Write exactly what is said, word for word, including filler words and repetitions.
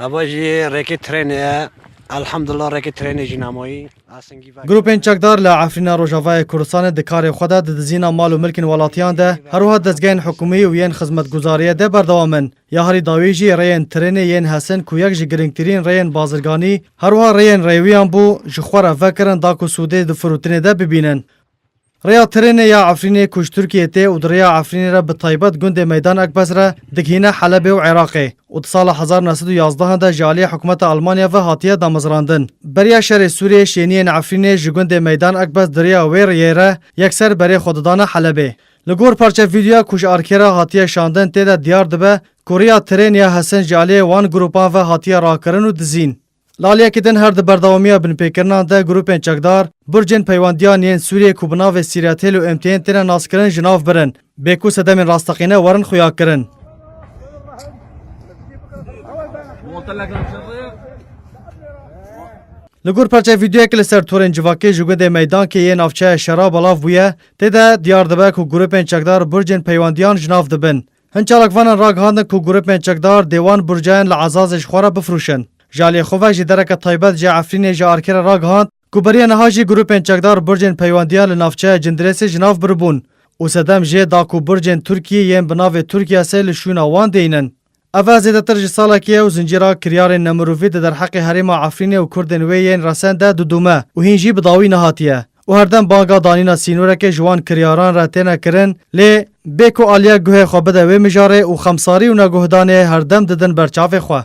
Eva jî rêkê trênê ye. Elhamdulillah, rêkê trênê jî namayî. Asingî ve- Grûpên çekdar li Efrîna Rojavayê Kurdistanê di karê xwe de di dizîna mal û milkên welatiyan de, her wiha dezgehên hikûmî û yên xizmetguzariyê de berdewam in. Ya herî dawî jî rêyên trênê yên Hesin ku yek ji girîngtirîn rêyên bazirganî, her wiha rêyên rêwiyan bû, ji xwe re vekirin da ku sûdê di firotinê de bibînin. Rêya trênê ya Efrînê ku ji Tirkiyê tê û di rêya Efrînê re bi taybet gundê Meydan Ekbes re digihîne Helebê û Iraqê û di sala hezar neh sed û yazdehan de ji aliyê hikûmeta Almanya ve hatiye damezrandin. Beriya şerê Sûriyê şêniyên Efrînê ji gundê Meydan Ekbes di rêya wê rêyê re yekser berê xwe didane Helebê. Li gor parçe vîdeoya ku ji arkê re hatiye şandin tê de diyar dibe ku rêya trên ya Hesin ji aliyê wan grûpan ve hatiye rakirin û dizîn. Li aliyekî din her di berdewamiya binpêkirinan de grûpên çekdar burcên peywendiyan yên Sûriyê ku bi navê Sîretel û M T N têne naskirin ji nav birin, bê ku sedemên rasteqîne werin xuyakirin. Li gor parçe vîdeoyek li ser torên civakê ji gundê Meydankê yê navçeya Şera belav bûye, tê de diyar dibe ku grûpên çekdar burcên peywendiyan ji nav dibin. Hin çalakvanan ragihandin ku grûpên çekdar dê wan burcayan li Ezazê ji xwe re bifirûşin. Ji aliyê xwe ve jî dereke taybet ji Efrînê ji arkê re ragihand ku beriya niha jî grûpên çekdar burcên peywendiyan li navçeya Cindirêsê ji nav biribûn û sedem jê da ku burcên Tirkiyê yên bi navê Tirkiyasê li şûna wan deynin. Eve zêdetir ji salekê ye û zincîra kiryarên nemirovî di derheqê herêma Efrînê û Kurdên wê yên resen de didome û hîn jî bi dawî nehatiye. Û herdem banga danîna sînoreke ji wan kiryaran re têne kirin, lê bê ku aliyek guhê xwe bide wê mijarê û xemsarî û neguhdanê herdem didin ber çavê xwe.